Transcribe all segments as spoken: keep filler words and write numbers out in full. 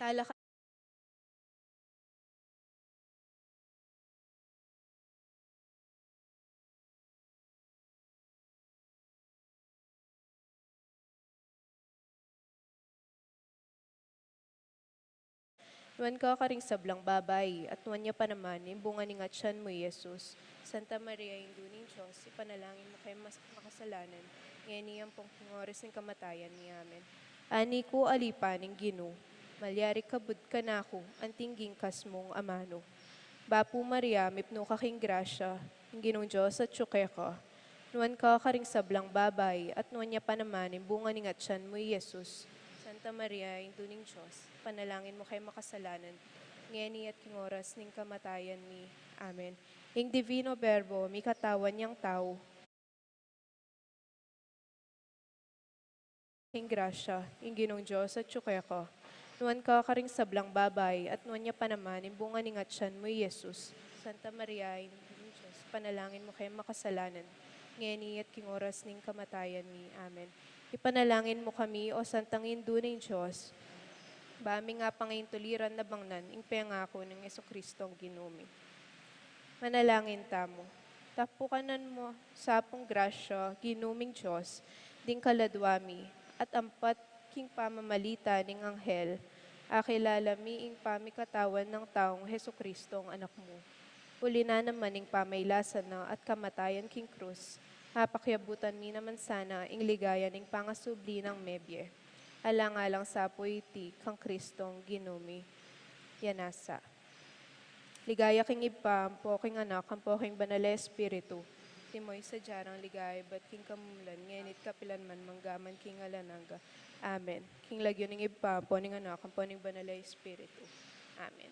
Talakay. Nuan ka karing sablang babai, at nuan ya pa naman ing bunga ning atian mu, i Jesus. Santa Maria, Indu ning Dios, ipanalangin mu kaming mas-, makasalanan, ngeni ampon king oras ning kamatayan mi. Amen. Ani ku, alipan ning Ginu, malyari kabud kanaku anting gingkas mung amanu. Bapu Maria, mipnu ka king grasya, ing Ginung Dios atyu keka. Nuan ka karing sablang babai, at nuan ya pa naman ing bunga ning atian mu, i Jesus. Santa Maria, Indu ning Dios, ipanalangin mu kaming makasalanan, ngeni at king oras ning kamatayan mi. Amen. Ing Divino Verbo, mikatawan yang tau. King grasya, ing Ginung Dios atyu keka. Nuan ka karing sablang babai, at nuan ya pa naman ing bunga ning atian mu, i Jesus. Santa Maria, Indu ning Dios, ipanalangin mu kaming makasalanan, ngeni at king oras ning kamatayan mi. Amen. Ipanalangin mu kami, o Santang Indu ning Dios, ba mi ngang pangaintuliran nabangnan ing pengaku nang Jesucristong Ginu mi. Manalangin tamu. Tapukanan mu sa pung grasya, Ginu ming Dios, ding kaladwa mi, at ampat king pamamalita ning anghel, akilala mi ing pamikatawan nang taung Jesucristong Anak mu. Uli na naman ning pamailasan na at kamatayan king krus, apakyabutan mi naman sana ing ligaya ning pangasubli nang mebie. Alang-alang sa pu iti kang Cristong Ginu mi. Yanasa. Ligaya king Ibpa, ampo king Anak, ampo king Banal a Espiritu. Antimo ing sadya nang ligaya ibat king kamumulan, ngeni at kapilan man, mangga man king alang angga. Amen. King lagyu ning Ibpa, ampo ning Anak, ampo ning Banal a Espiritu. Amen.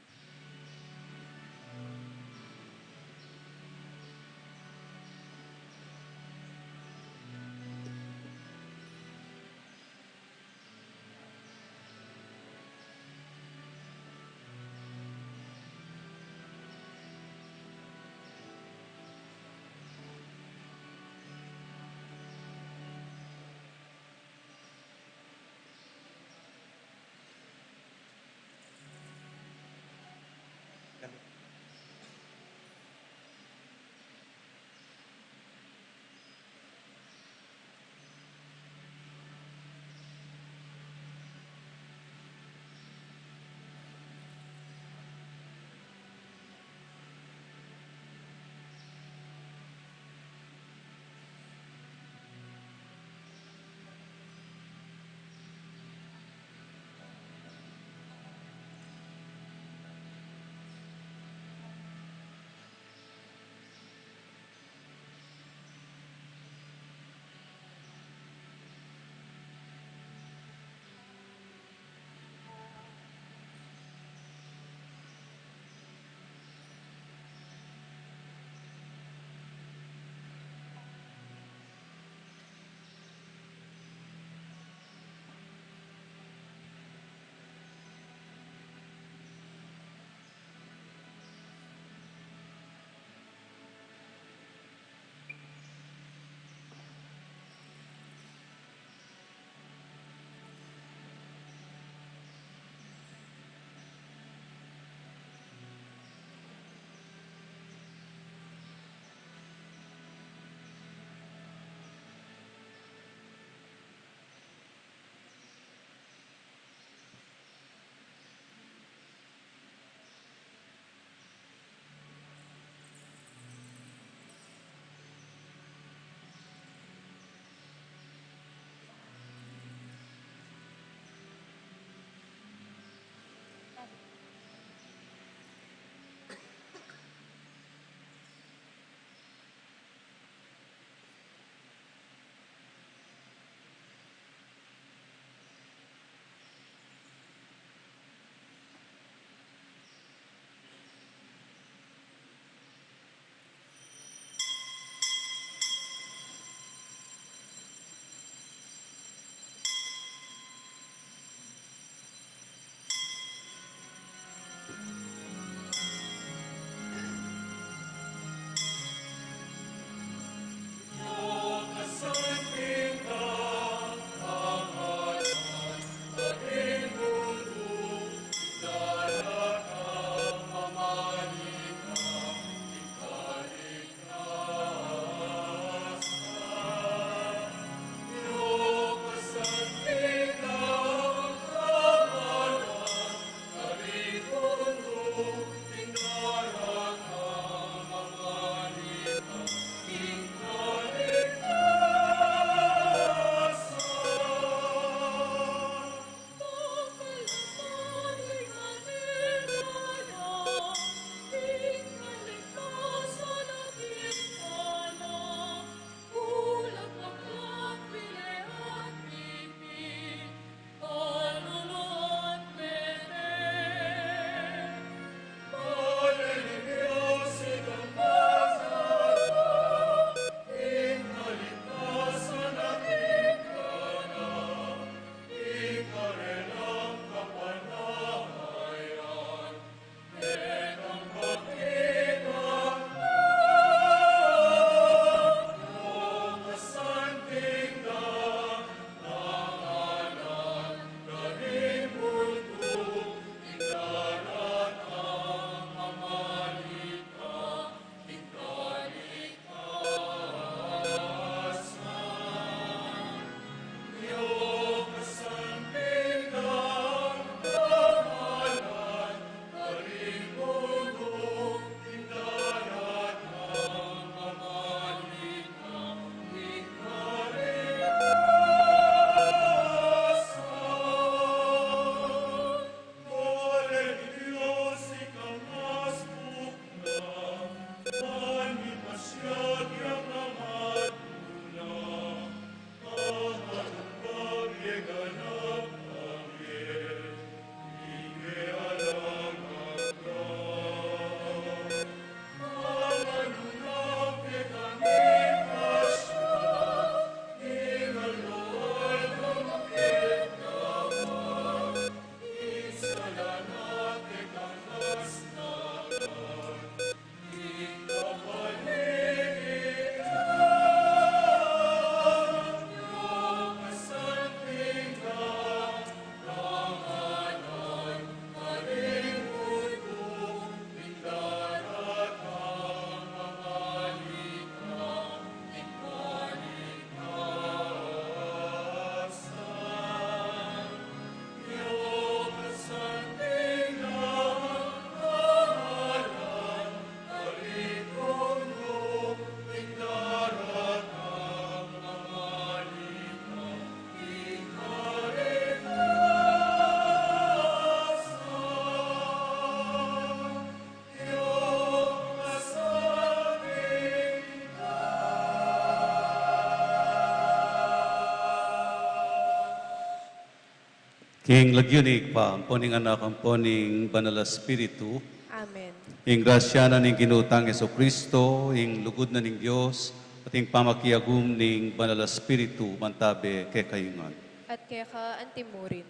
King lagyu ning Ibpa, ampo ning Anak, ampo ning Banal a Espiritu. Amen. Ing grasya na ning Ginu tang Jesucristo, ing lugud na ning Dios, at ing pamakiagum ning Banal a Espiritu, mantabe kekayu ngan. At keka antimurin.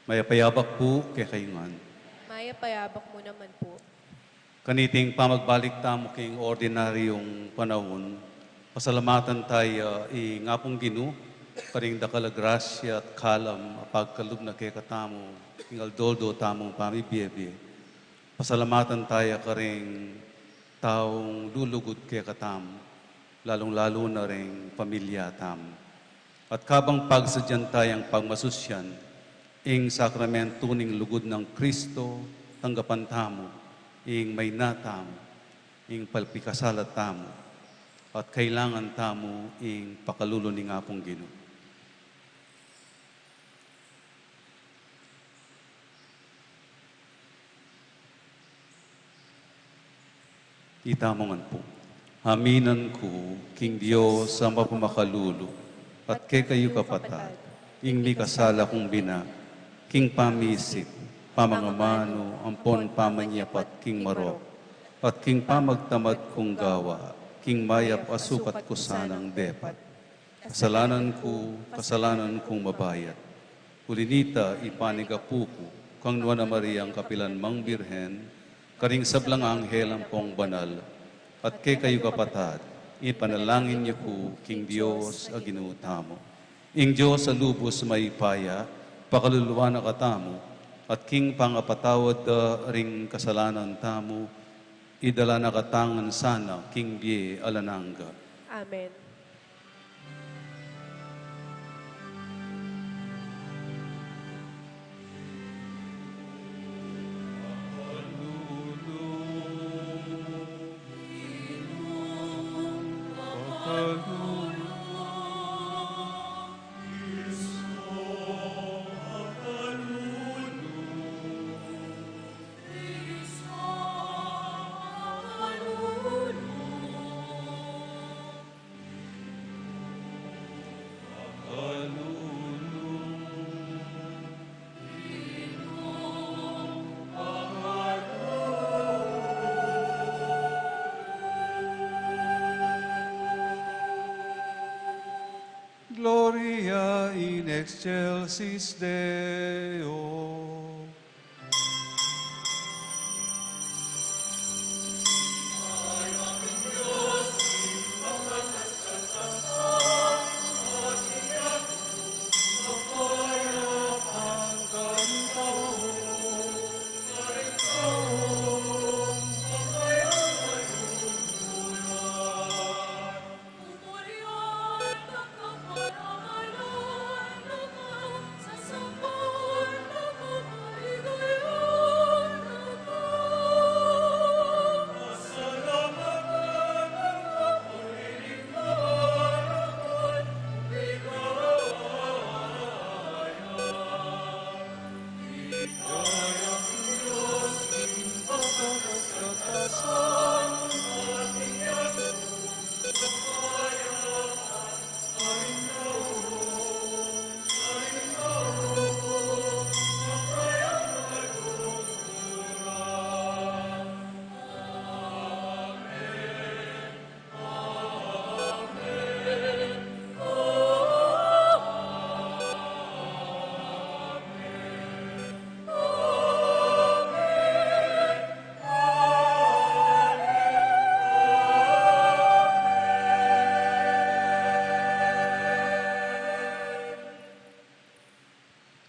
Mayap a abak pu kekayu ngan. Mayap a abak mu naman pu. Kaniting pamagbalik tamu king ordinaryung panaun, pasalamatan taya ing Apung Ginu, karing dakal a grasya at kalam a pagkalub na kekatamu, king aldo-aldo tamung pamibie-bie. Pasalamatan taya karing taung lulugud kekatamu, lalung-lalu na ring pamilya tamu. At kabang pagsadyan tayang pagmasusyan ing sakramentu ning lugud nang Kristo, tanggapan tamu ing mayna tamu, ing palpikasala tamu, at kailangan tamu ing pakalulu ning Apung Ginu. Itamu ngan pu. Aminan ku king Dios a mapamakalulu, at kekayu kapatad, ing mikasala kung bina, king pamisip, pamangamanu, ampon pamanyapat king marok, at king pamagtamad kung gawa, king mayap a sukat ku sanang depat. Kasalanan ku, kasalanan kung mabayat. Uli nita, ipanigapu ku kang Nuan a Mariang kapilan mang Birhen, karing sablang anghel ampong banal, at kekayu kapatad, ipanalangin yu ku king Dios a Ginu tamu. Ing Dios a lubus mayupaya, pakaluluan na katamu, at king pangapatawad da ring kasalanan tamu, idala na katamu ngan sana king bie alang angga. Amen. Gloria in excelsis Deo.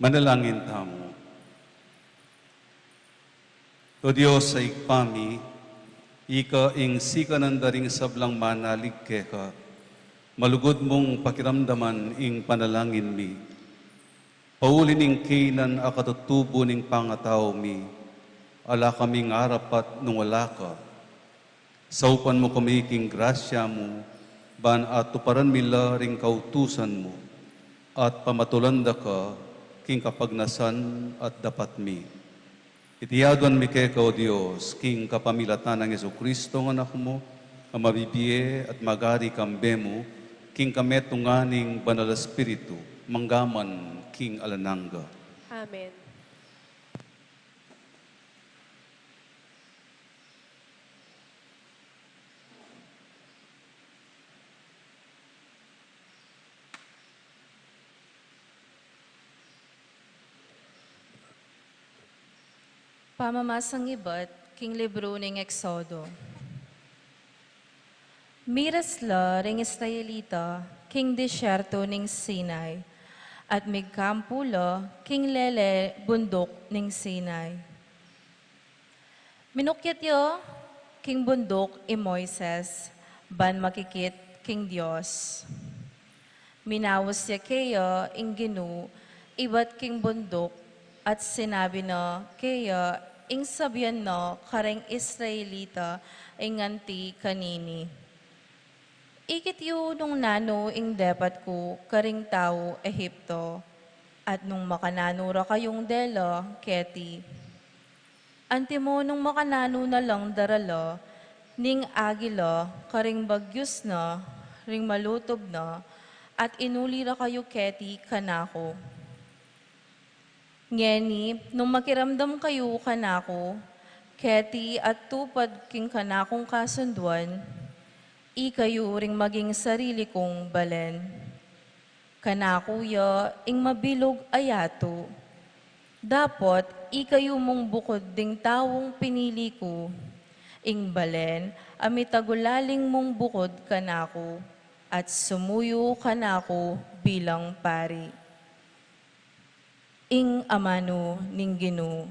Manalangin tamu. O Dios a Ibpa mi, ika ing sikanan da ring sablang manalig keka, malugud mung pakiramdaman ing panalangin mi. Pauli ning kainan a katutubu ning pangatau mi, ala kaming arapat nung ala ka. Saupan mu kami king grasya mu, ban atuparan mi la ring kautusan mu, at pamatulan da ka king kapagnasan at dapat mi. Iti aduan mi keka, O Dios, king kapamilatan nang Jesucristo a Anak mu, a mabibie at magari kambe mu, king kametungan ning Banal a Espiritu, mangga man king alang angga. Amen. Pamamasang ibat king libru ning Eksodo. Miras la ring Israelita king disyerto ning Sinai, at migkampu la king lele bunduk ning Sinai. Minukyat ya king bunduk i Moises, ban makikit king Dios. Minaus ya keya ing Ginu ibat king bunduk, at sinabi na keya ing sabian na kareng Israelita ing anti kanini. Ikit yu nung nanu ing depat ku karing tau Egipto, at nung makananu ra kayung dela keti. Antimo nung makananu na lang darala ning agila karing bagyus na ring malutub na, at inuli ra kayu keti kanaku. Ngeni, nung makiramdam kayu kanaku, keti at tupad king kanakung kasunduan, ikayu ring maging sarili kung balen. Kanaku ya ing mabilug a yatu. Dapot ikayu mung bukud ding taung pinili ku, ing balen a mitagulaling mung bukud kanaku, at sumuyu kanaku bilang pari. Ing amanu ning Ginu.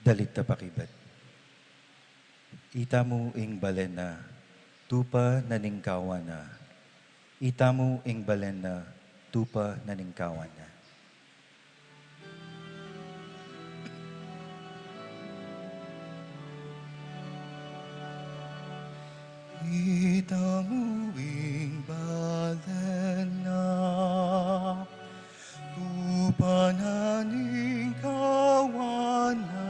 Dalit ta pakibat. Itamu ing balen na tupa na ning kawan na. Itamu ing balen na tupa na ning kawan na. Itamu ing balen na tupa na ning kawan na.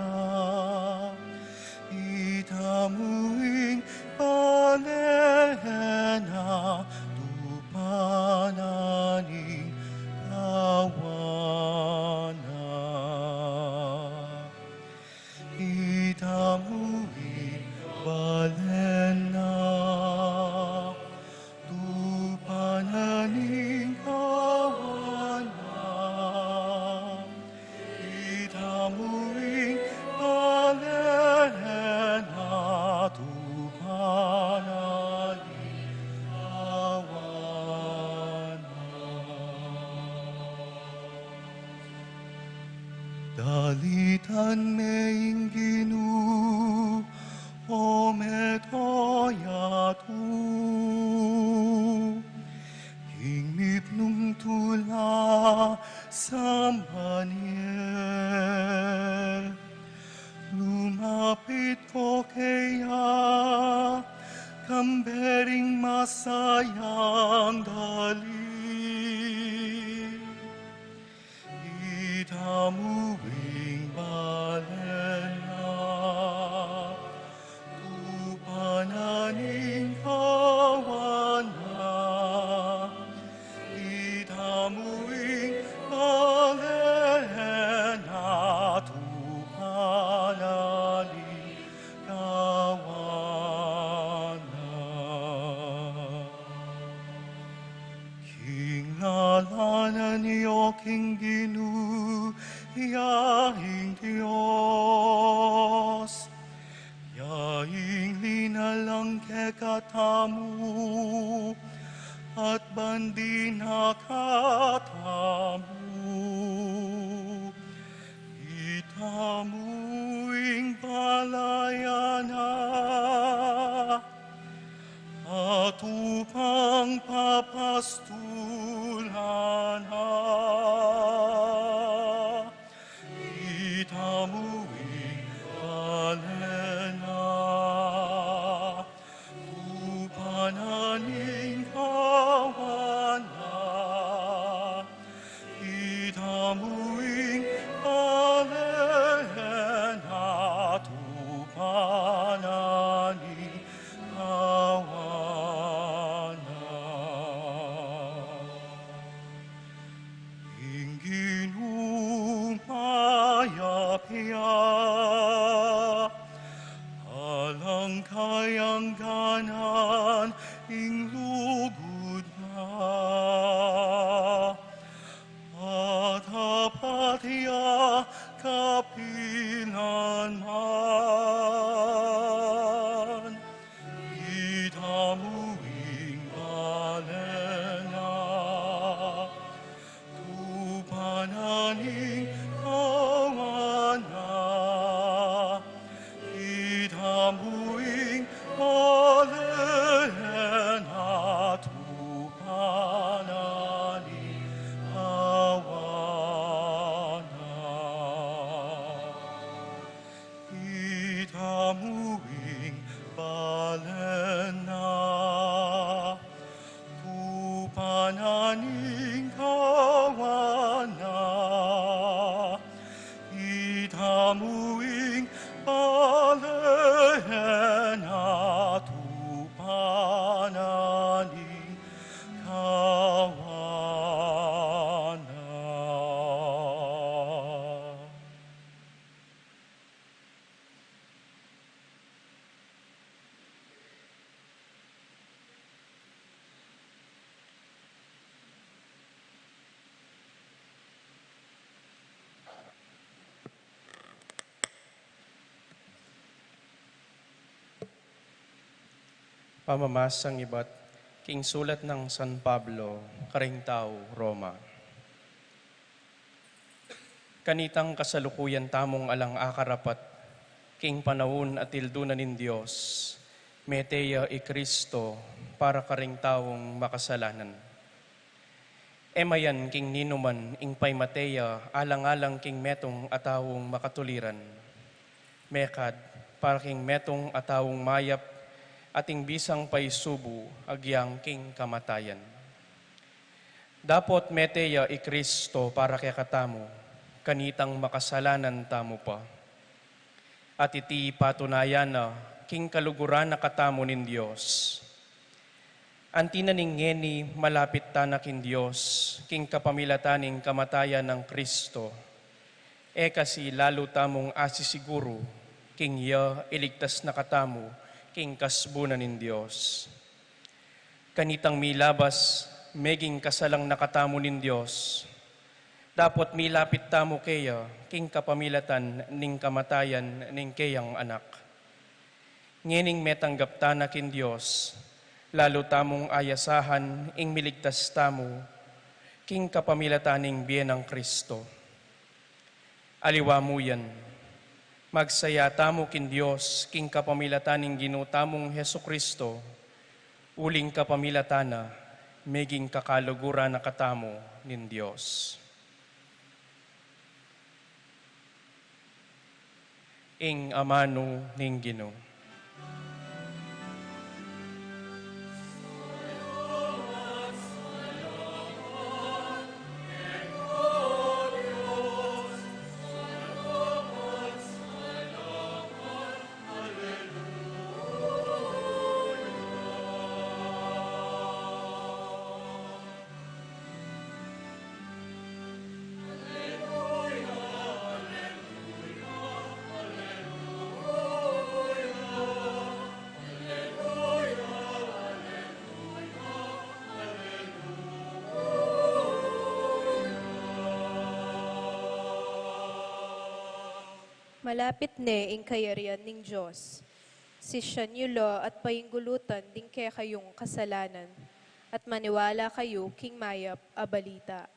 Itamu ing balen na tupa na ning kawan na. Itamu ing balen na tupa na ning kawan na. Itamu ing balen na tupa na ning kawan na. Dalitan me ing Ginu, o meto yatu, king mipnung tula samban ye. Lumapit ko keya, kambe ring masayang dali. Itamu ing balen na tupa na ning kawan na. Itamu ing balen na tupa na ning kawan na. Kinglalanan yo king Ginu, ya ing Dios, ya ing linalang kekatamu, at bandi na katamu. Itamu ing balen Bale na, tupanan ing kawan na, itamu ing bale na, tupanan ing kawan na. Ing Ginu mayap ya, alang kayangganan ing lugud na, at tapat ya kapilan man. Itamu ing bale na, tupanan ing kawan na, itamu ing bale na, tupanan ing kawan na. Itamu ing bale na, tupanan ing kawan na, itamu ing bale na, tupanan ing kawan na. Pamamasang ibat king sulat nang San Pablo karing tau Roma. Kanitang kasalukuyan tamung alang akarapat king panaun a tildunan ning Dios, mete ya i Kristo para karing taung makasalanan. E mayan king ninuman ing paimate ya alang-alang king metung a taung makatuliran, mekad para king metung a taung mayap, at ing bisang paisubu agyang king kamatayan. Dapot mete ya i Kristo para kekatamu, kanitang makasalanan tamu pa. At iti patunayan na king kaluguran na katamu ning Dios. Anti na ning ngeni malapit tana king Dios king kapamilatan ning kamatayan nang Kristo, e kasi lalu tamung asisiguru king ya iligtas na katamu king kasbu na ning Dios. Kanitang milabas, meging kasalang na katamu ning Dios, dapot milapit tamu keya king kapamilatan ning kamatayan ning keyang Anak. Ngening metanggap tana king Dios, lalu tamung ayasahan ing miligtas tamu king kapamilatan ning bie nang Kristo. Aliwa mu yan, magsaya tamu king Dios king kapamilatan ning Ginu tamung Jesu-Cristo, uling kapamilatan na meging kakaluguran na katamu ning Dios. Ing amanu ning Ginu. Malapit ne ing kayarian ning Dios. Sisian yu la at painggulutan ding kekayung kasalanan, at maniwala kayu king mayap a balita.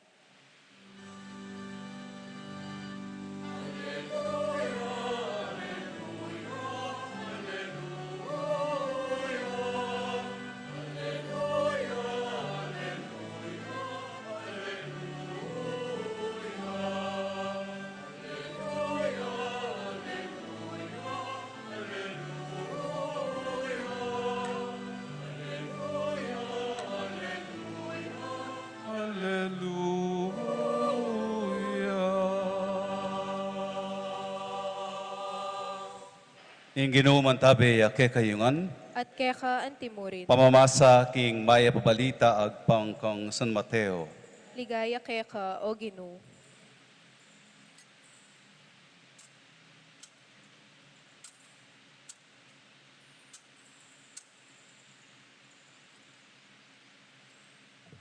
Ing Ginu mantabe ya kekayu ngan. At keka antimurin. Pamamasa king Mayap a Balita agpang kang San Mateo. Ligaya keka, O Ginu.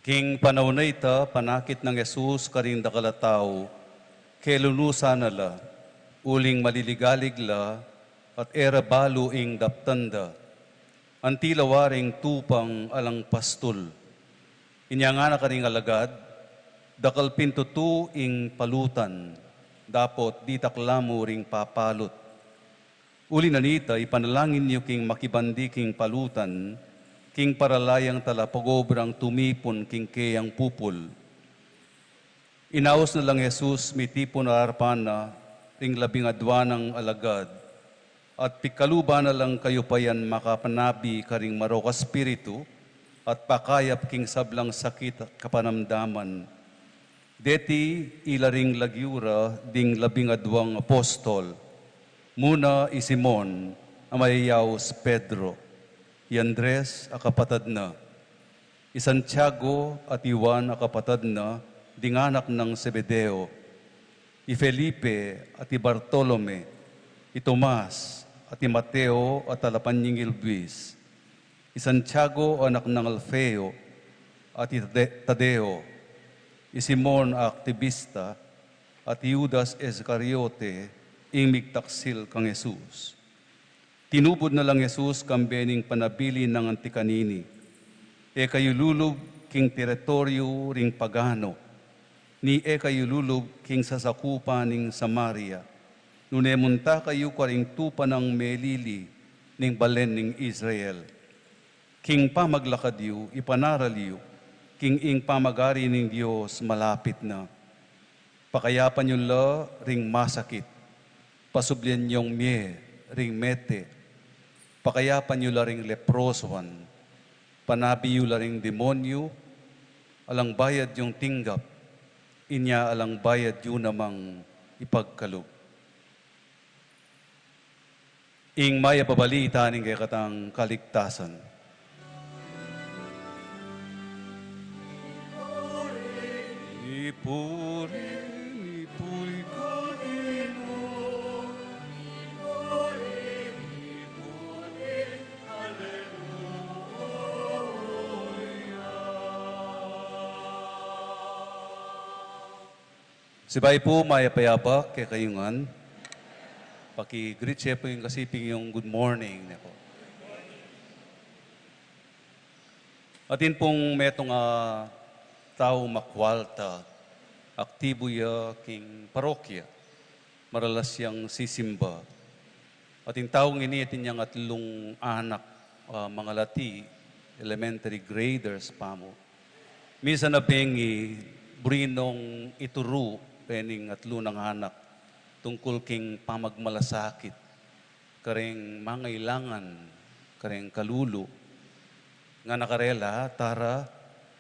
King panaun a ita, panakit nang Jesus karing dakal a tau, kelunusan na la, uling maliligalig la, at e ra balu ing daptan da. Anti la waring tupang alang pastul. Inya ngana karing alagad, dakal pin tutu ing palutan, dapot ditak la mu ring papalut. Uli na nita, ipanalangin yu king makibandi king palutan, king paralayang talapagobrang tumipun king keyang pupul. Inaus na lang Jesus mitipun arapan na ring labing adua nang alagad, at pikaluban na lang kayupayan makapanabi karing marok a spiritu, at pakayap king sablang sakit at kapanamdaman. Deti ila ring lagyu ra ding labing aduang apostol, muna i Simon a mayayaus Pedro, i Andres a kapatad na, i Santiago at i Juan a kapatad na ding anak nang Zebedeo, i Felipe at i Bartolome, i Tomas at i Mateo a talapanyingil buis, i Santiago anak nang Alfeo, at i Tade-, Tadeo, i Simon a aktibista, at i Judas Iscariote, ing migtaksil kang Jesus. Tinubud na lang Jesus kambe ning panabilin nang anti kanini, "E kayu lulub king teritoryu ring pagano, ni e kayu lulub king sasakupan ning Samaria, nune munta kayu karing tupa nang melili ning balen ning Israel. King pamaglakad yu, ipanaral yu, king ing pamagari ning Dios malapit na. Pakayapan yu la ring masakit, pasublian yung mie ring mete, pakayapan yu la ring leprosuan, panabi yu la ring demonyu, alang bayad yung tinggap, inya alang bayad yu namang ipagkalub." Ing Mayap a Balita ning kekatang kaligtasan. Ipuri, ipuri ka, Ginu. Ipuri, ipuri, aleluya. Sibayu pu, mayap a yabak kekayu ngan. Paki-greet ye pu ing kasiping yung good morning, ne pu. Atin pung metung a tau makwalta, aktibu ya king parokya, maralas yang sisimba. Atin taung ini, atin yang atlung anak, ah, mangalati, elementary graders pa mu. Minsan a bengi, buri nong ituru rening atlu nang anak tungkul king pamagmalasakit kareng mangailangan, kareng kalulu. Ngana karela, "Tara,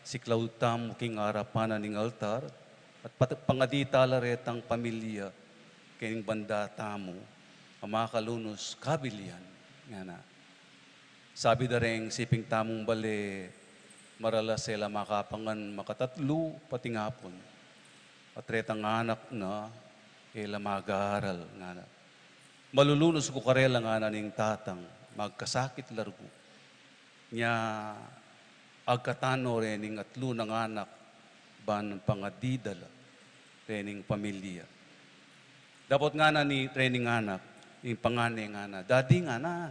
siklaud tamu king arapan na ning altar, at pat-, pangadi tala retang pamilya keng banda tamu a makalunus kabilian," ngana. Sabi da reng siping tamung bale, maralas e la makapangan makatatlu pating apun. At retang anak na, e la mag-aaral, ngana. "Malulunus ku karela," ngana ning tatang, "magkasakit la rugu." Nya agkatano rening atlu nang anak ban pangadi da la rening pamilya. Dapot ngana ni rening anak, ing pangane ngana, "Daddy," ngana,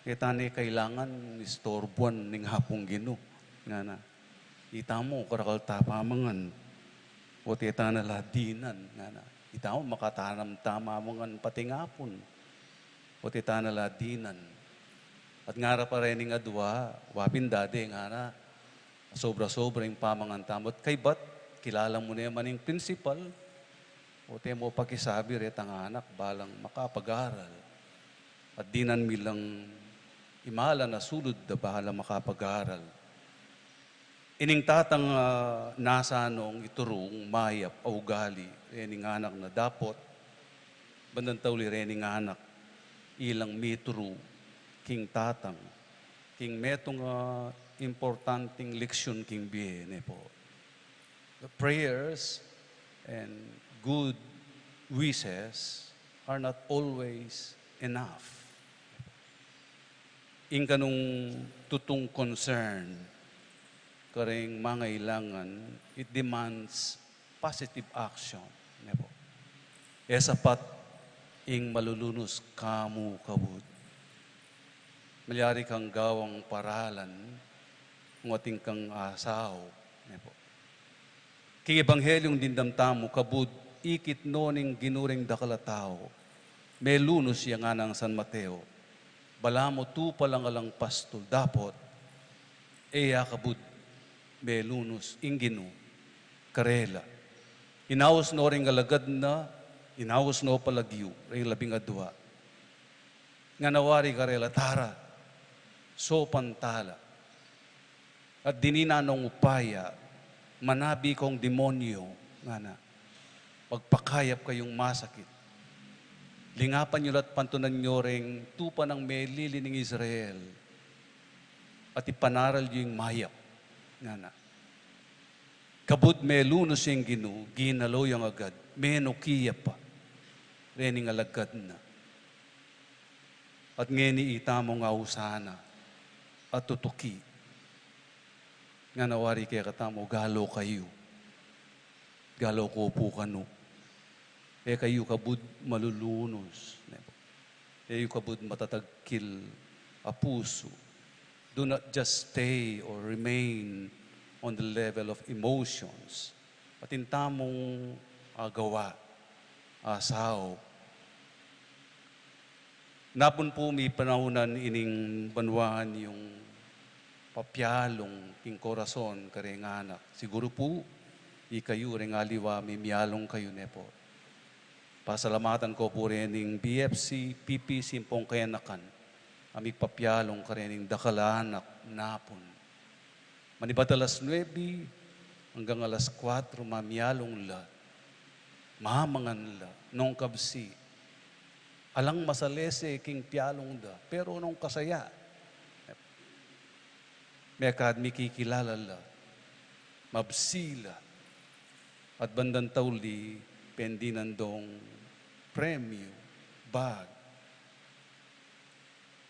"e ta ne kailangan istorbuan ning Apung Ginu," ngana. "Ita mu, karakal ta pamangan, o't e ta na la dinan," ngana. "Ita mu, makatanam ta mamangan pating apun, o't e ta na la dinan." At ngara pa rening adua, "Wa pin, Daddy," ngana, "sobra-sobra ing pamangan tamu. At kaybat, kilala mu ne man ing principal, o't e mu pakisabi retang anak balang makapag-aral. At dinan mi lang imalan a sulud da balang makapag-aral." Ining tatang, ah, nasa nong iturung mayap a ugali rening anak na, dapot bandang tauli rening anak, ilang mituru king tatang, king metung a importanteng leksyun king bie, ne po. The prayers and good wishes are not always enough. Ing kanung tutung concern kareng mangailangan, it demands positive action, ne po. E sapat ing malulunus ka mu, kabud. Malyari kang gawang paralan, nung atin kang asaup, ne po. King Ebanghelyung dimdam tamu, kabud ikit no ning Ginu reng dakal a tau, melunus ya, ngana nang San Mateo. Balamu tupa lang alang pastul, dapot e ya kabud melunus ing Ginu karela. Inaus no reng alagad na, inaus no pa lagyu, reng labing adua. Ngana wari karela, tara, saupan tala. At dininan nong upaya, manabi kong demonyo, ngana, magpakayap kayung masakit. Lingapan yu la't pantunan yu reng tupa nang melili ning Israel, at ipanaral yu ing mayap, ngana. Kabud melunus ing Ginu, ginalo yang agad, menuki ya pa rening alagad na. At ngeni itamu nga usana at tutuki. Ngana wari kekatamu, galo kayu. Galo ko pu kanu. E kayu kabud malulunus, ne po. E yu kabud matatagkil a pusu. Do not just stay or remain on the level of emotions. Atin tamung agawa, asaup. Napun pu mipanaunan ining banwaan yung papialung king korason kareng anak. Siguru pu, ikayu reng aliwa mimialung kayu, ne po. Pasalamatan ko pu rening B F C, P P C, ampong kayanakan a migpapialung karening dakal a anak napun. Manibat alas nuebe anggang alas kuatro, mamialung la, mamangan la, nung kabsi, alang masalese king pialung da, pero nung kasaya, mekad mikikilala la, mabsi la, at bandang tauli, pendinan dong premyu, bag.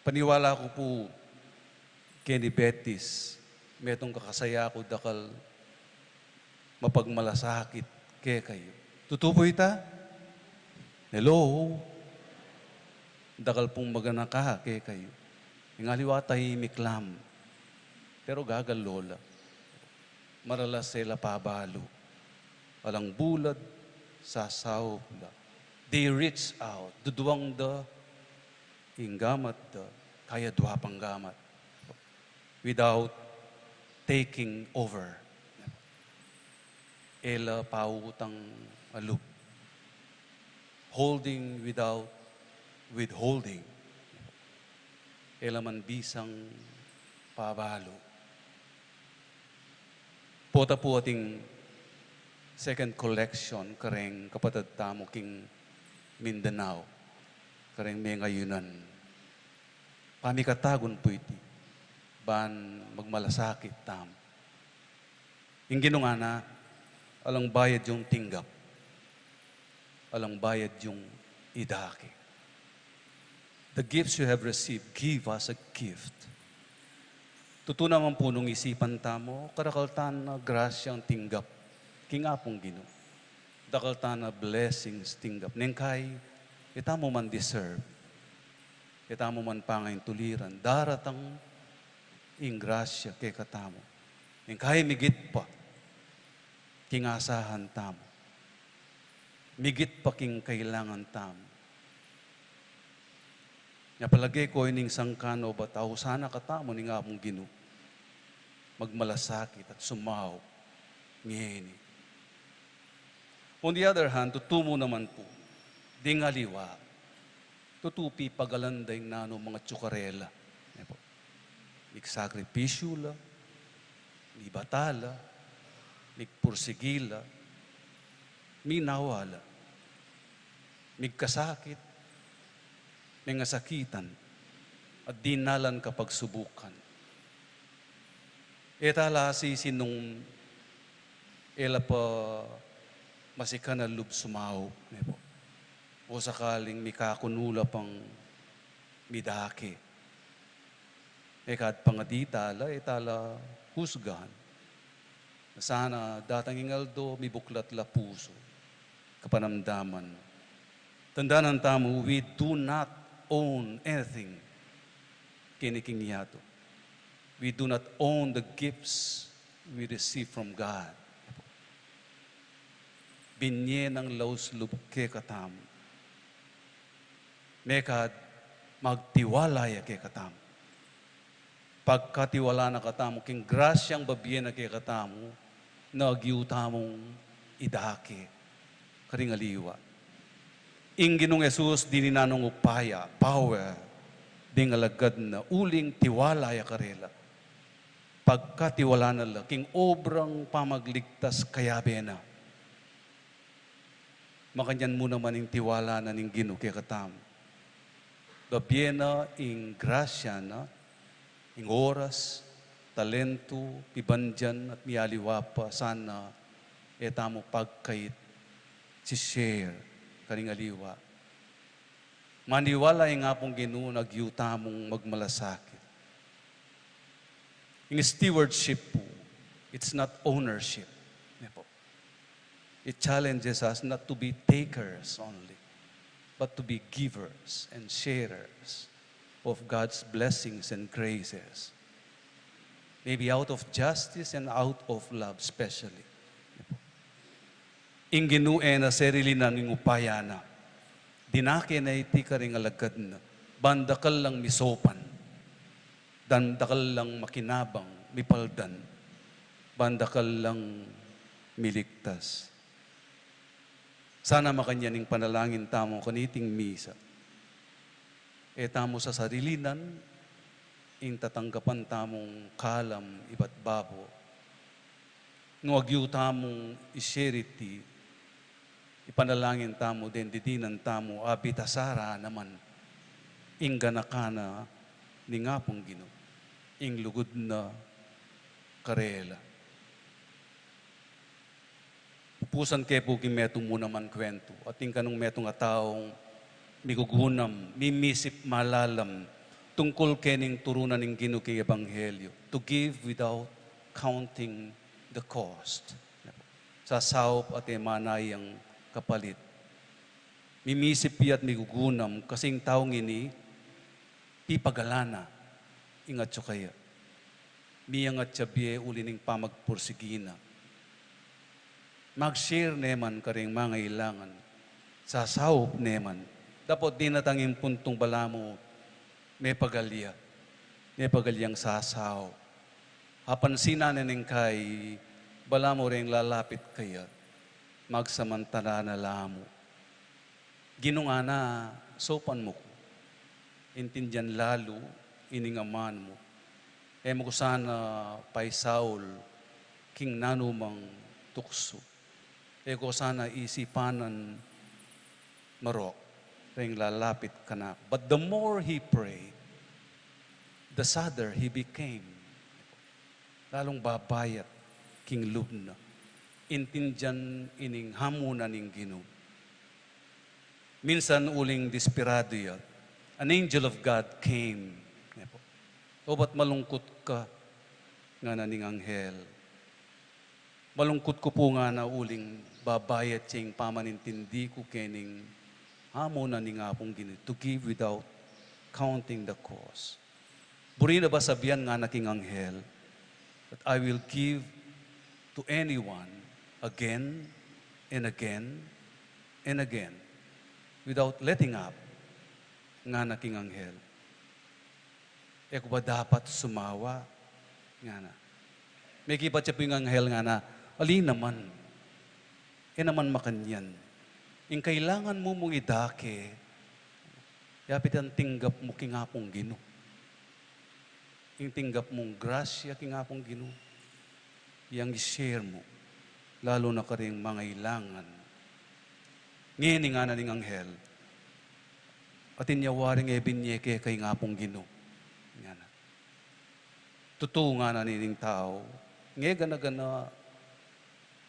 Paniwala ku pu, keni Betis, metung kakasaya ku dakal mapagmalasakit kekayu. Tutu pu ita? Hello? Dakal pung maganaka kekayu. Ing aliwa tahimik la mu. Pero gagal, Lola. Maralas e la pabalu. Alang bulad, sasaup la. They reach out. Duduang da ing gamat da, kaya dua pang gamat. Without taking over. E la pautang a lub. Holding without withholding. E la man bisang pabalu. Pota pu ating second collection kareng kapatad tamu king Mindanao, kareng mengayunan. Pamikatagun pu iti, ban magmalasakit tamu. Ing Ginu ngana, alang bayad yung tinggap, alang bayad yung idake. The gifts you have received, give as a gift. Tutu naman pu nung isipan tamu, karakal tana grasyang tinggap king Apung Ginu. Dakal tana blessings tinggap. Neng kai, e tamu man deserve. E tamu man pangaintuliran. Daratang ing grasya kekatamu. Neng kai migit pa king asahan tamu. Migit pa king kailangan tamu. Nya palage ko ining sangkan obat ausan na katamu ning Apung Ginu. Magmalasakit at sumaup ngeni. On the other hand, tutu mu naman pu, ding aliwa, tutu pipagalan da ing nanu mangatsu karela. Ne pu? Migsakripisyu la, mibata la, migpursigi la, minawa la, migkasakit, mengasakitan, at dinalan kapagsubukan. E ta la sisi nung e la pa masikan a lub sumaup, ne po. O sakaling mikakunu la pang midake. E ka at pangadi ta la, e ta la husgahan. Sana datang ing aldo, mibuklat la pusu, kapanamdaman. Tandanan tamu, we do not own anything keni king yatu. We do not own the gifts we receive from God. Binye nang laus lub kekatamu. Mekad magtiwala ya kekatamu. Pagkatiwala na katamu king grasyang babie na kekatamu, na agyu tamung idake karing aliwa. Ing Ginung Jesus dininan nung upaya, power, ding alagad na uling tiwala ya karela. Pagkatiwala na la king obrang pamagligtas kayabe na. Makanyan mu naman ing tiwala na ning Ginu kekatamu. Babie na ing grasya na, ing oras, talentu, pibandian, at mialiwa pa sana e tamu pagkait, si-share karing aliwa. Maniwala ing Apung Ginu, agyu tamung magmalasakit. Ing stewardship po, it's not ownership. Ne po? It challenges us not to be takers only, but to be givers and sharers of God's blessings and graces. Maybe out of justice and out of love, especially. Ing Ginu e na serilinan ing upaya na. Dinake na iti karing alagad na. Ban dakal lang misopan. Ban dakal lang makinabang, mipaldan. Ban dakal lang miligtas. Sana makanyan ing panalangin tamu kaniting misa. E tamu sasarilinan ing tatanggapan tamung kalam ibat babo. Nung agyu tamung i-share iti, ipanalangin tamu, den didinan tamu, abitasara naman ing ganaka na ning Apung Ginu, ing lugud na karela. Pupusan ke pu king metung mu naman kuwentu, atin kanung metung a taung migugunam, mimisip malalam tungkul kening turu na ning Ginu king ebanghelyo, to give without counting the cost. Sasaup at e manayang kapalit. Mimisip ya at migugunam, kasi ing taung ini, pipagalan na ing atyu kaya. Miyangat ya bie uli ning pamagpursigi na. Mag-share ne man karing mangailangan. Sasaup ne man. Dapot dinatang ing puntung balamu mepagal ya. Mepagal yang sasaup. Apansinan ne ning kai balamu reng lalapit kaya. Magsamantala na la mu. Ginu, ngana, saupan mu ku. Intindian lalu ining aman mu. E mu ku sana paisaul king nanumang tuksu. E ku sana isipanan marok reng lalapit kanaku. But the more he prayed, the sadder he became. Lalung babayat king lub na. Intindian ining hamu na ning Ginu. Minsan uling desperado ya, an angel of God came. Ne pu. "O, ba't malungkut ka?" ngana ning anghel. "Malungkut ku pu," ngana, "uling babayat ya ing pamanintindi ku kening hamu na ning Apung Ginu, to give without counting the cost." "Buri na ba sabian," ngana king anghel, "that I will give to anyone again and again and again without letting up?" ngana king anghel. "E ku ba dapat sumawa?" ngana. Mekibat ya pu ing anghel, ngana, "Ali naman. E naman makanyan. Ing kailangan mu mung idake, yapit ing tinggap mu king Apung Ginu. Ing tinggap mung grasya king Apung Ginu, yang i-share mu, lalu na karing mangailangan." Ngeni," ngana ning anghel, Atin ya waring e binye keka ing Apung Ginu. Ngana. Tutu ngana ning tau, nge gana-gana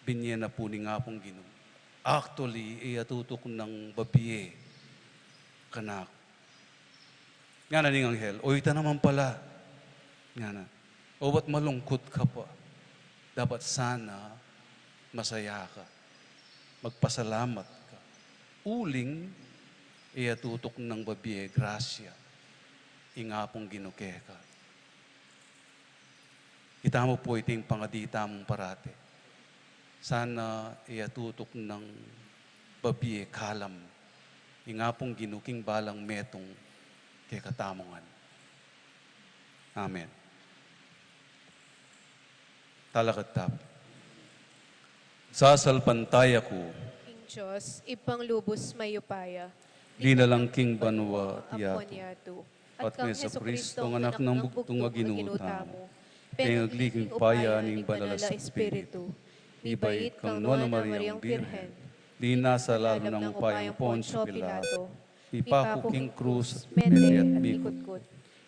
binye na pu ning Apung Ginu. Actually, e ya tutuknang babie kanaku. Ngana ning anghel, o ita naman pala. Ngana, obat malungkut ka pa, dapat sana masaya ka. Magpasalamat ka. Uling, e ya tutuknang babie grasya ing Apung Ginu keka. Itamu pu iting pangadi tamung parate. Sana e ya tutuknang babie kalam ing Apung Ginu king balang metung kekatamu ngan. Amen. Talakad tamu. Sasalpantaya ku king Dios, Ibpang lubus mayupaya, linalang king banua at yatu, at kang Jesucristo, Anak nang bugtung a Ginu tamu, pengagli king upaya ning Banal a Espiritu, mibait kang Nuan a Mariang Birhen, linasa lalu nang upayang Poncio Pilato, mipaku king krus, mete at mikutkut.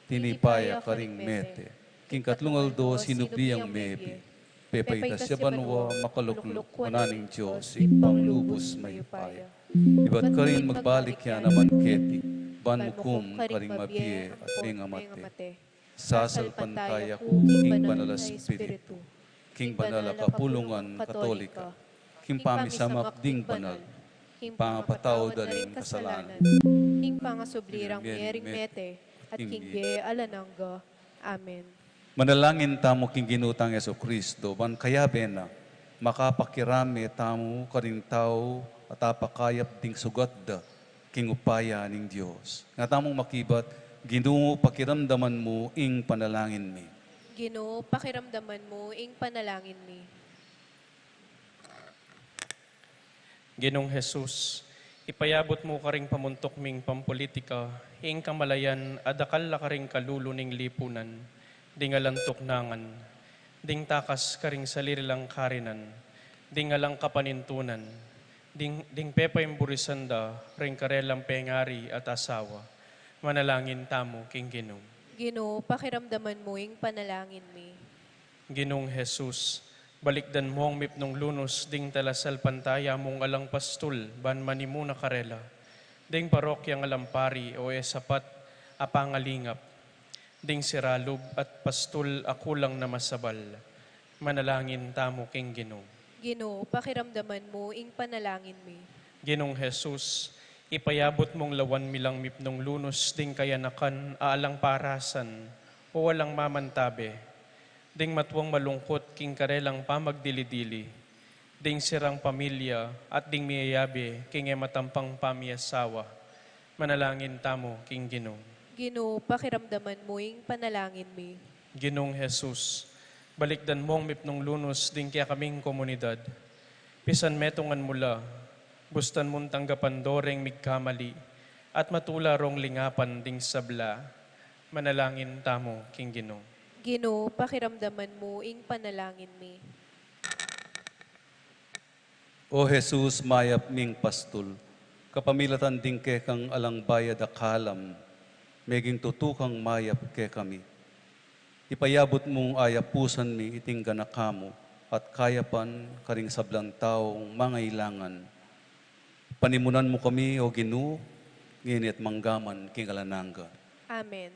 Tinipa ya karing mete, king katlung aldo sinubli yang mebie, pepaitas ya banua, makalukluk wanan ning Dios Ibpang lubus mayupaya. Ibat karin magbalik ya naman keti, ban mukum karing mabie at mengamate. Sasalpantaya ku king Banal a Espiritu, king banal a kapulungan Katolika, king pamisamak ding banal, king pangapatawad da ring kasalanan, king pangasubli rang mie ring mete, at king bie alang angga. Amen. Manalangin tamu king Ginu tang Jesucristo, ban kayabe na, makapakirame tamu karing tau a apakayap ding sugat da king upaya ning Dios. Nga tamung makibat, Ginu, pakiramdaman mu ing panalangin mi. Ginu, pakiramdaman mu ing panalangin mi. Ginung Jesus, ipayabut mu karing pamuntuk ming pampulitika ing kamalayan a dakal la karing kalulu ning lipunan, ding alang tuknangan, ding takas karing sarili lang karinan, ding alang kapanintunan, ding, ding pepaimburisan da ring karelang pengari at asawa. Manalangin tamu king Ginu. Ginu, pakiramdaman mu ing panalangin mi. Ginung Jesus, balikdan mung mipnung lunus ding talasalpantaya mung alang pastul ban manimuna karela, ding parokyang alang pari o e sapat a pangalingap, ding siralub at pastul a kulang na masabal. Manalangin tamu king Ginu. Ginu, pakiramdaman mu ing panalangin mi. Ginung Jesus, ipayabut mung lawan mi lang mipnung lunus ding kayanakan a alang parasan o alang mamantabe, ding matuang malungkut king karelang pamagdili-dili, ding sirang pamilya at ding miyayabe king e matampang pamiasawa. Manalangin tamu king Ginu. Ginu, pakiramdaman mu ing panalangin mi. Ginung Jesus, balikdan mung mipnung lunus ding kekaming komunidad. Pisan metungan mu la, bustan mung tanggapan do reng migkamali, at matula rong lingapan ding sabla. Manalangin tamu king Ginu. Ginu, pakiramdaman mu ing panalangin mi. O Jesus, mayap ming pastul, kapamilatan ding kekang alang bayad a kalam, meging tutu kang mayap kekami. Ipayabut mung ayapusan mi iting ganaka mu at kayapan karing sablang taung mangailangan. Panimunan mu kami, O Ginu, ngeni at manggaman king alang angga. Amen.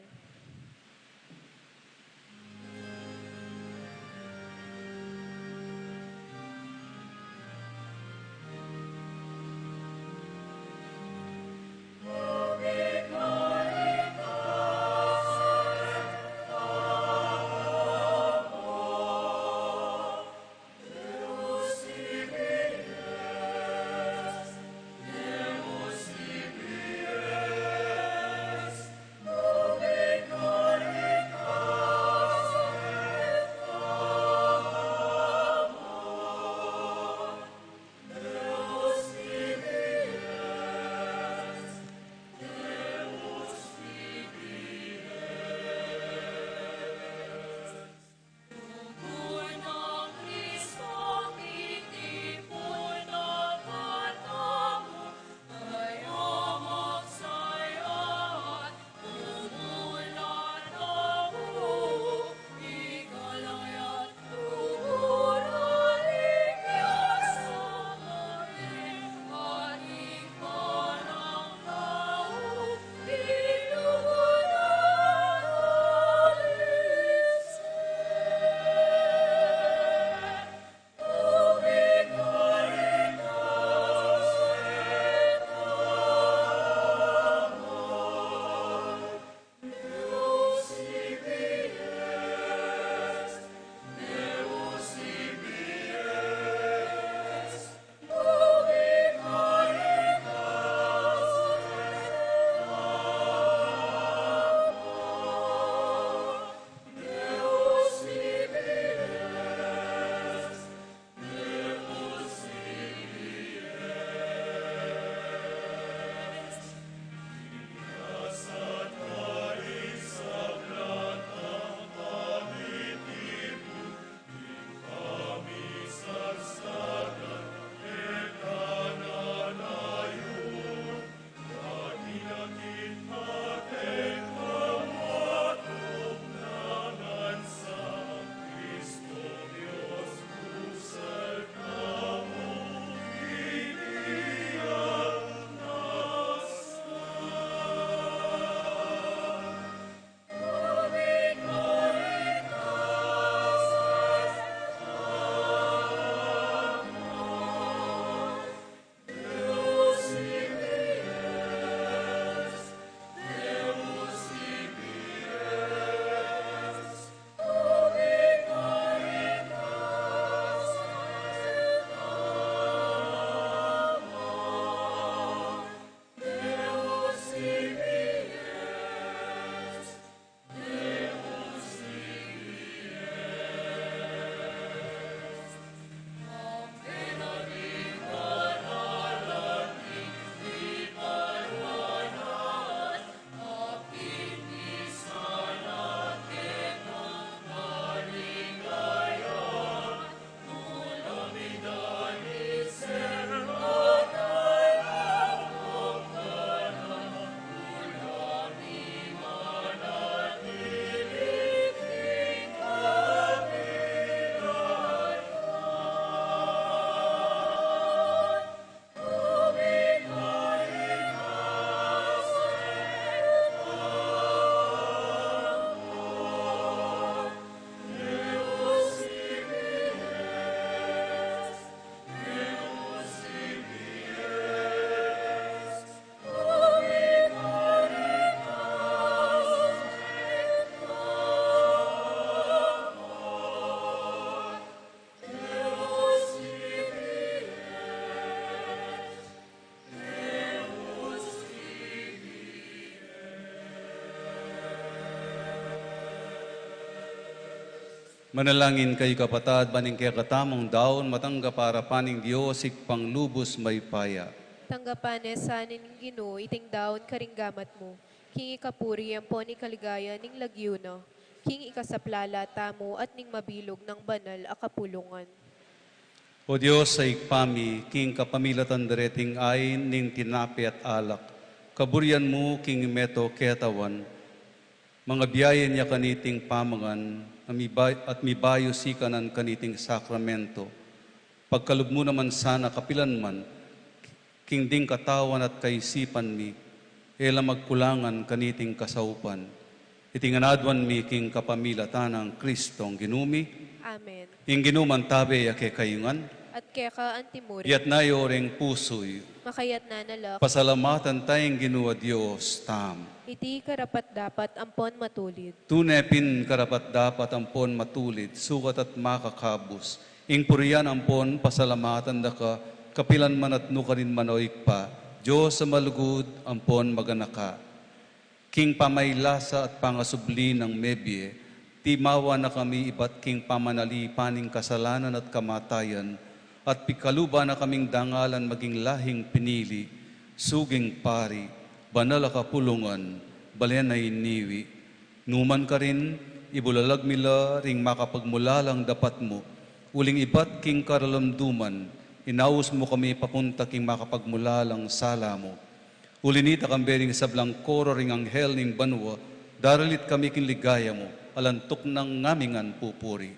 Manalangin kayu, kapatad, ban ing kekatamung daun matanggap arapan ning Dios, Ibpang lubus mayupaya. Tanggapan na sa ning Ginu iting daun karing gamat mu, king ikapuri ampon ikaligaya ning lagyu na, king ikasaplala tamu at ning mabilug nang banal a kapulungan. O Dios a Ibpa mi, king kapamilatan dereting ain ning tinape at alak, kaburian mu king meto ketawan, mangabiayan ya kaniting pamangan, a miba-, at mibayu sikanan kaniting sakramento. Pagkalub mu naman sana kapilan man, king ding katawan at kaisipan mi, e la magkulangan kaniting kasaupan. Iti ngan aduan mi king kapamilatan nang Kristong Ginu mi. Amen. Ing Ginu mantabe ya kekayu ngan. At keka antimurin. Iyatas yu reng pusu yu. Makayatas na la. Pasalamatan taya ing Ginu a Dios tamu. Iti karapat-dapat ampon matulid. Tune pin karapat-dapat ampon matulid, sukat at makakabus, ing purian ampon pasalamatan da ka, kapilan man at nukarin man, o Ibpa, Dios a malugud ampon maganaka. King pamailasa at pangasubli nang mebie, timawa na kami ibat king pamanalipan ning kasalanan at kamatayan, at pikaluban na kaming dangalan maging lahing pinili, suging pari, banal a kapulungan, balen a iniwi. Nukarin, ibulalag mi la ring makapagmulalang dapat mu, uling ibat king karalamduman, inaus mu kami papunta king makapagmulalang sala mu. Uli nita, kambe ring sablang koro ring anghel ning banua, daralit kami king ligaya mu, alang tuknang ngaming ngan pupuri.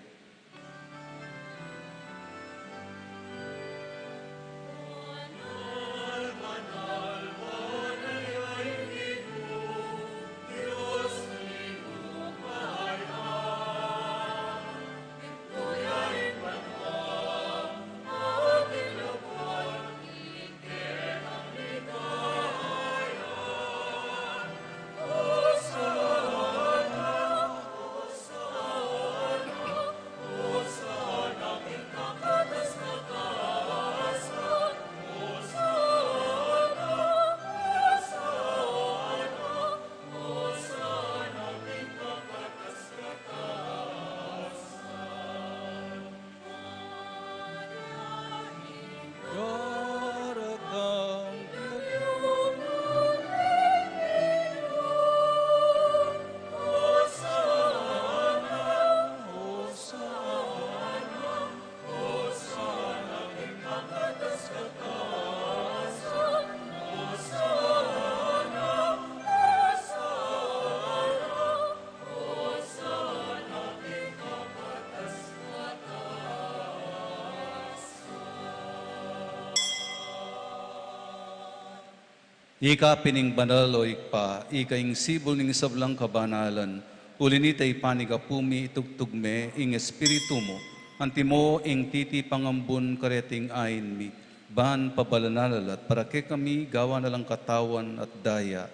Ika pin ing banal, o Ibpa, ika ing sibul ning sablang kabanalan. Uli nita, ipanyawad mi, itubud mi ing Espiritu mu, antimo ing titipang ambun kareting ain mi, ban pabalanala la at para kekami gawan na lang katawan at daya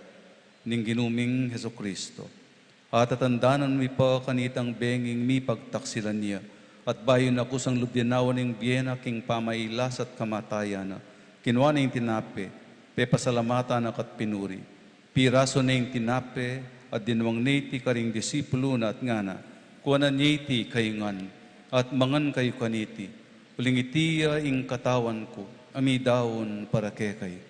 ning Ginu ming Jesucristo. At tatandanan mi pa kanitang benging mipagtaksilan ya, at bayu na kusang lub dinawa ning bie na king pamailas at kamatayan na, kinua ne ing tinape, pepasalamatan na ka't pinuri. Pirasu ne ing tinape, at dinwang ne iti karing disipulu na at ngana, kuanan ye iti kayu ngan, at mangan kayu kaniti. Uling iti ya ing katawan ku, a midaun para kekayu.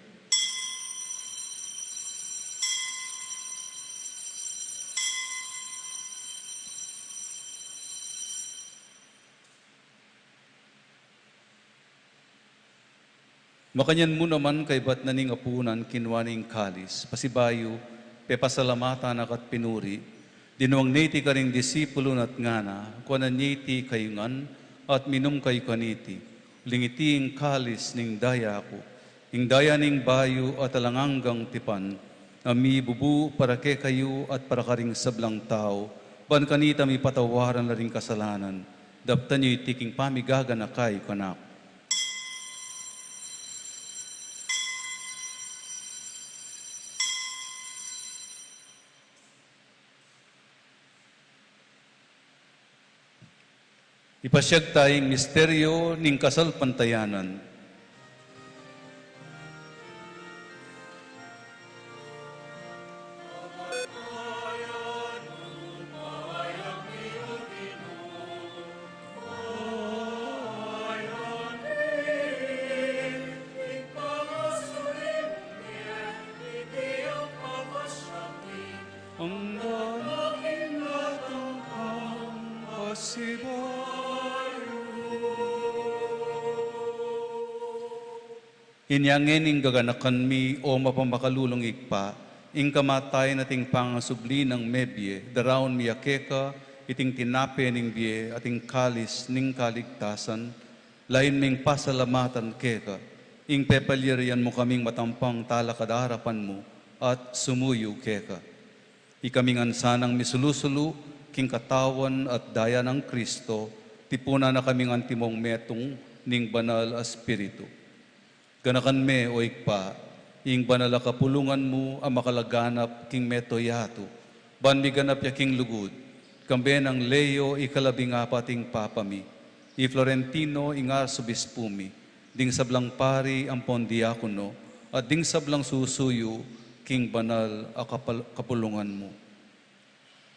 Makanyan mu naman kaybat na ning apunan, kinua ne ing kalis, pasibayu, pepasalamatan na ka't pinuri, dinwang ne iti karing disipulu na at ngana, kuanan ye iti kayu ngan, at minum kayu kaniti. Uling iti ing kalis ning daya ku, ing daya ning bayu at alang anggang tipan, a mibubu para kekayu at para karing sablang tau, ban kanita mipatawaran la ring kasalanan. Daptan yu iti king pamigaganaka yu kanaku. Ipasiag taya ing misteryu ning kasalpantayanan. Ang danakin at ang pangasibayu. Inya ngeni gaganakan mi, o mapamakalulung Ibpa, ing kamatayan at ing pangasubli nang mebie, daraun mi ya keka iting tinape ning bie at ing kalis ning kaligtasan, lain ming pasalamatan keka, ing pepalyarian mu kaming matampang talakad arapan mu at sumuyu keka. Ikami ngan sanang misulu-sulu king katawan at daya nang Kristo, tipunan na kaming antimong metung ning Banal a Espiritu. Ganakan me, o Ibpa, ing banal a kapulungan mu a makalaganap king mabilug a yatu, ban miganap ya king lugud, kambe nang Leo ikalabing apat ing Papa mi, i Florentino ing Arsobispu mi, ding sablang pari ampon diakono, at ding sablang susuyu king banal a kapal-, kapulungan mu.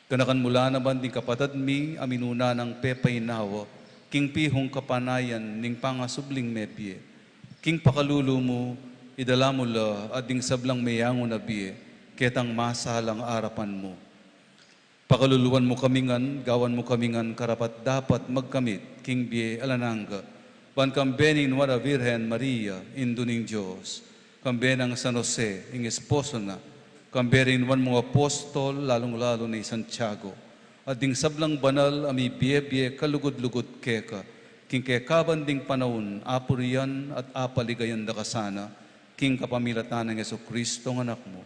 Ganakan mu la naman ding kapatad mi a minuna nang pepainawa king pihung kapanayan ning pangasubling mebie. King pakalulu mu, idala mu la at ding sablang meyangu na bie ketang masalang arapan mu. Pakaluluan mu kami ngan, gawan mu kami ngan karapat-dapat magkamit king bie alang angga, ban kambe ning Nuan a Virgen Maria, Indu ning Dios, kambe nang San Jose, ing esposo na, kambe ring nuan mung apostol, lalung-lalu na i Santiago, at ding sablang banal a mibie-bie kalugud-lugud keka, king kekaban ding panaun, apurian at apaligayan da ka sana, king kapamilatan nang Jesucristo nga Anak mu.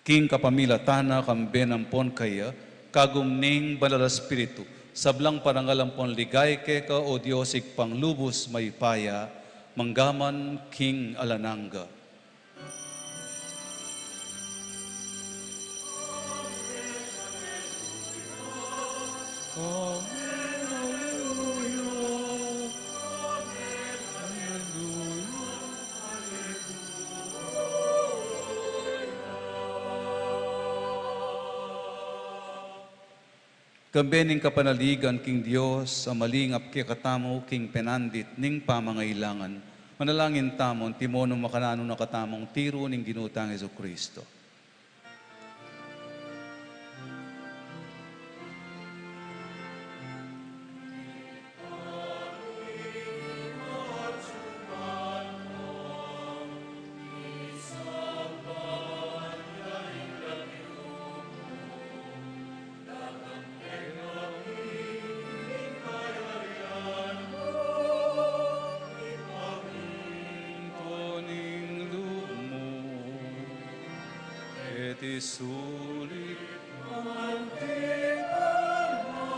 King kapamilatan na, kambe na ampon kaya, kagum ning Banal a Espiritu, sablang parangal ampon ligaya keka, o Dios, Ibpang lubus mayupaya, mangga man king alang angga. Amen. Alleluia. Amen. Alleluia. Alleluia. Kambe ning kapanaligan king Dios a malingap kekatamu king penandit ning pamangailangan. Manalangin tamu, antimo nung makananu na katamung tiru ning Ginu tang Jesucristo. Iti sulit mantikan na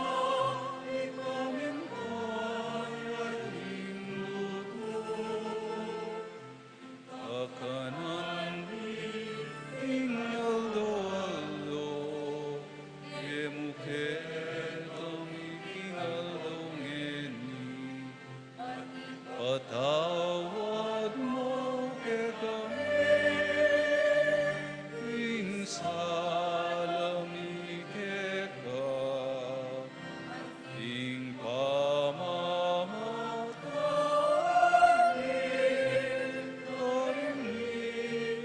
ipamintay a ing lugud. Kakanan mi king aldo-aldo, ibie mu kekami king aldo ngeni, Patawad mu kekami ing sala mi keka, ing pamamatyan mi karing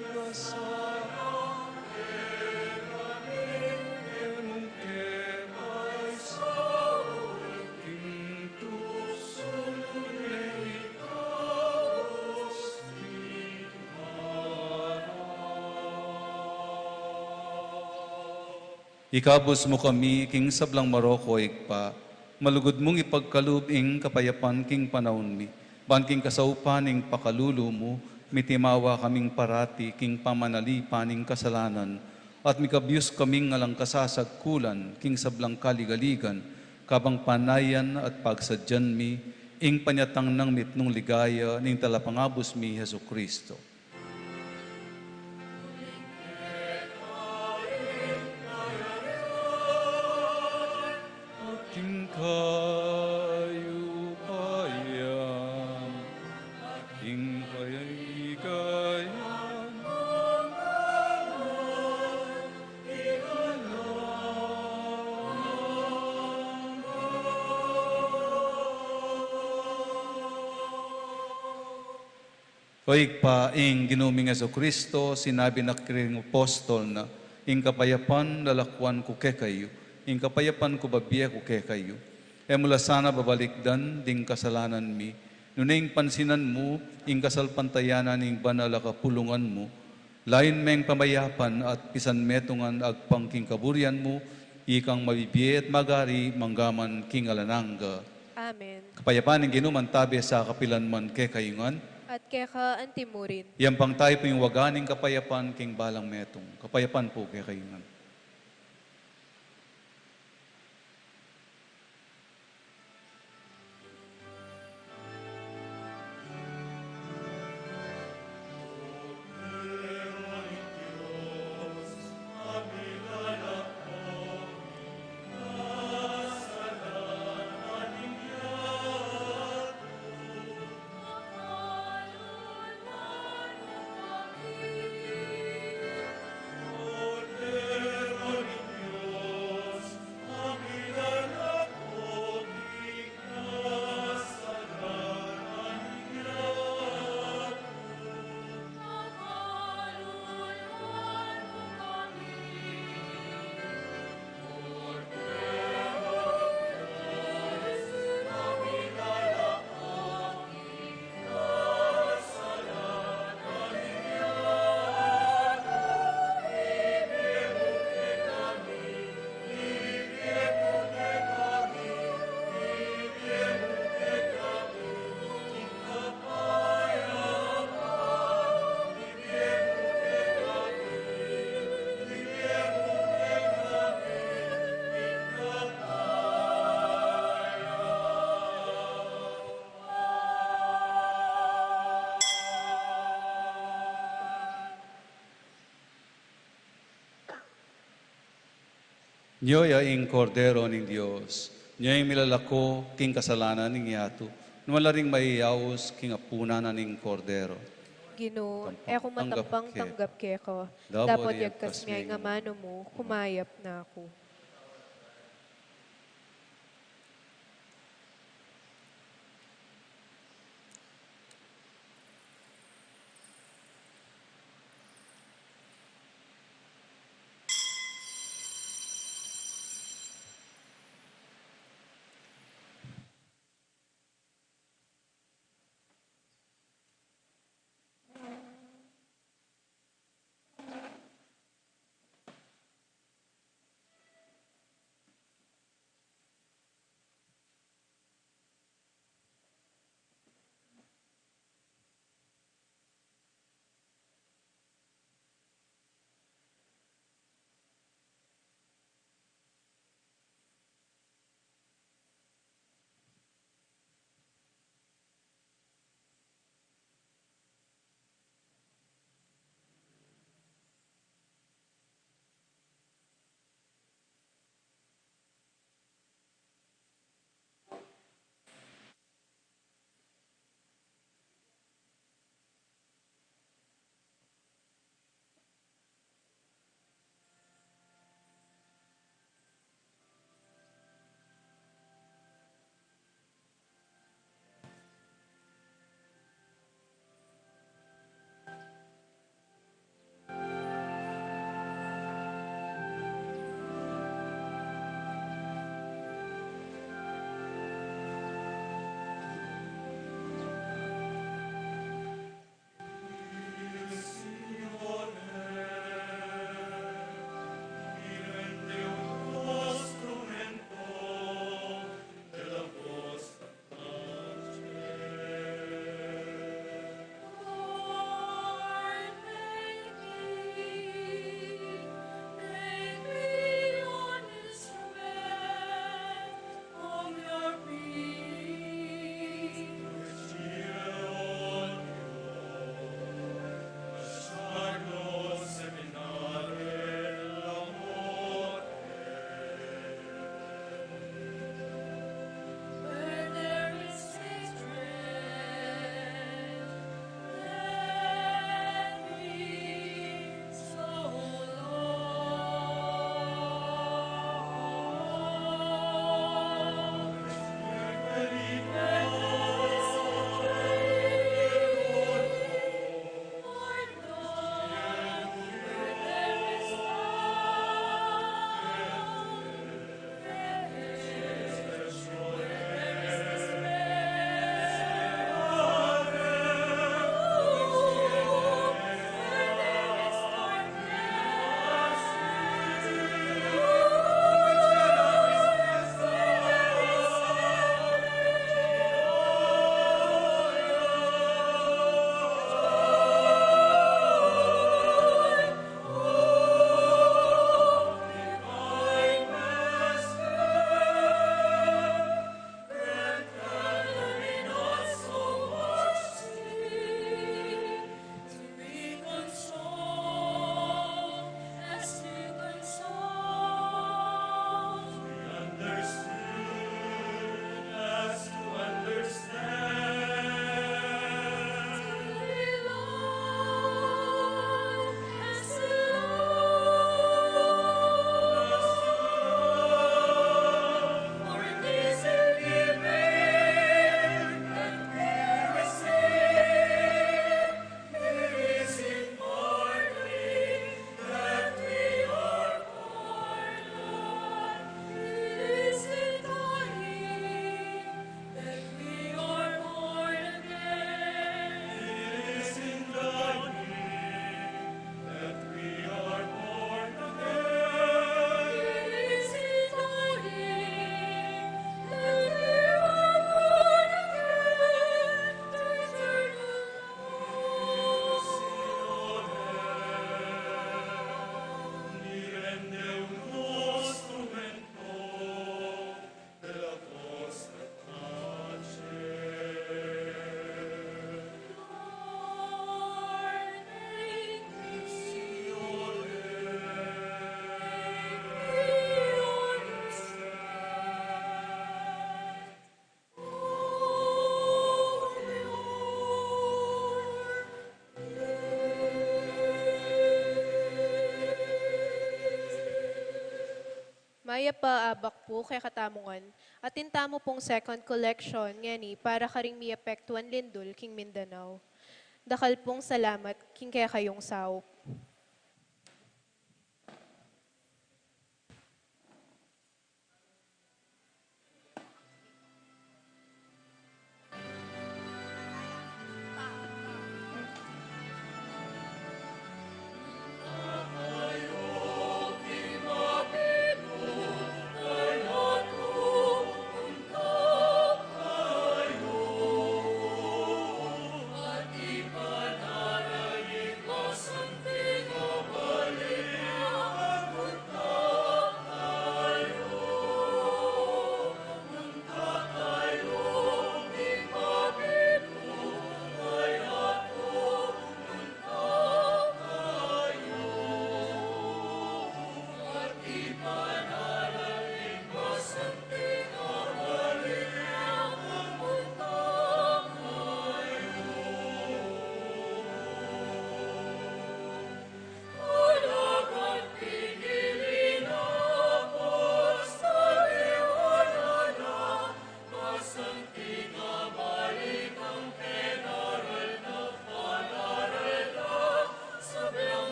mikasala kekami, e mu ke paisaul king tuksu, nune ikabus mu kami. Ikabus mu kami king sablang marok, o Ibpa, malugud mung ipagkalub ing kapayapan king panaun mi, ban king kasaupan ning pakalulu mu, mitimawa kaming parati king pamanalipan ning kasalanan, at mikabius kaming alang kasasagkulan king sablang kaligaligan, kabang panayan at pagsadyan mi ing panyatang nang mitmung ligaya ning Talapangabus mi Jesucristo. King kayupayan, king kayupayan. O Ibpa, ing Ginu ming Jesucristo, sinabi na karing apostol na, Ing kapayapan lalakuan ku kekayu, ing kapayapan ku bibie ku kekayu. E mu la sana babalikdan ding kasalanan mi, nune ing pansinan mu ing kasalpantayanan ning banal a kapulungan mu, layun meng pamayapan at pisanmetungan agpang king kaburian mu, ikang mabibie at magari manggaman king alang angga. Amen. Kapayapan ning Ginu mantabe sa kapilan man kekayu ngan. At keka antimurin. Yang pang tayu pung waga ning kapayapan king balang metung. Kapayapan pu kekayu ngan. Nyo ya ing Kordero ning Dios, nyo ing milalako king kasalanan ning yatu, nuan la ring mayayaus king apunan na ning Kordero. Ginu, e ku matampang tanggap keka, dapot yagkas me ing amanu mu, kumayap na ku. Mayap a abak pu kekatamu ngan, atin tamu pung second collection ngeni para karing miapektuan lindul king Mindanao. Dakal pung salamat king kekayung saup.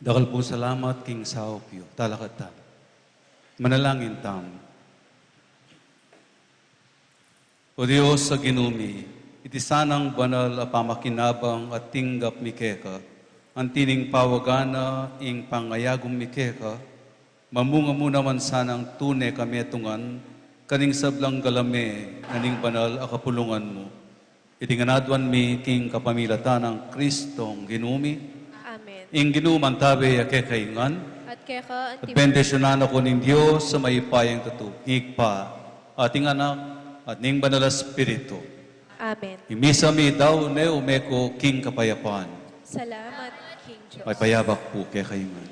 Dakal pung salamat king saup yu. Talakad tamu. Manalangin tamu. O Dios a Ginu mi, iti sanang banal a pamakinabang a tinggap mi keka, anti ning pawagan na ing pangayagum mi keka, mamunga mu naman sanang tune kametungan kaning sablang galame na ning banal a kapulungan mu. Iti ngan aduan mi king kapamilatan nang Kristong Ginu mi. Amen. Ing Ginu mantabe ya kekayu ngan. At keka antimu. At bendisyunan na kayu ning Dios a mayupayang tutu, ing Ibpa, at ing Anak, at ning Banal a Espiritu. Amen. Ing misa mi dau ne, ume ko king kapayapan. Salamat king Dios. Mayap a abak pu kekayu ngan.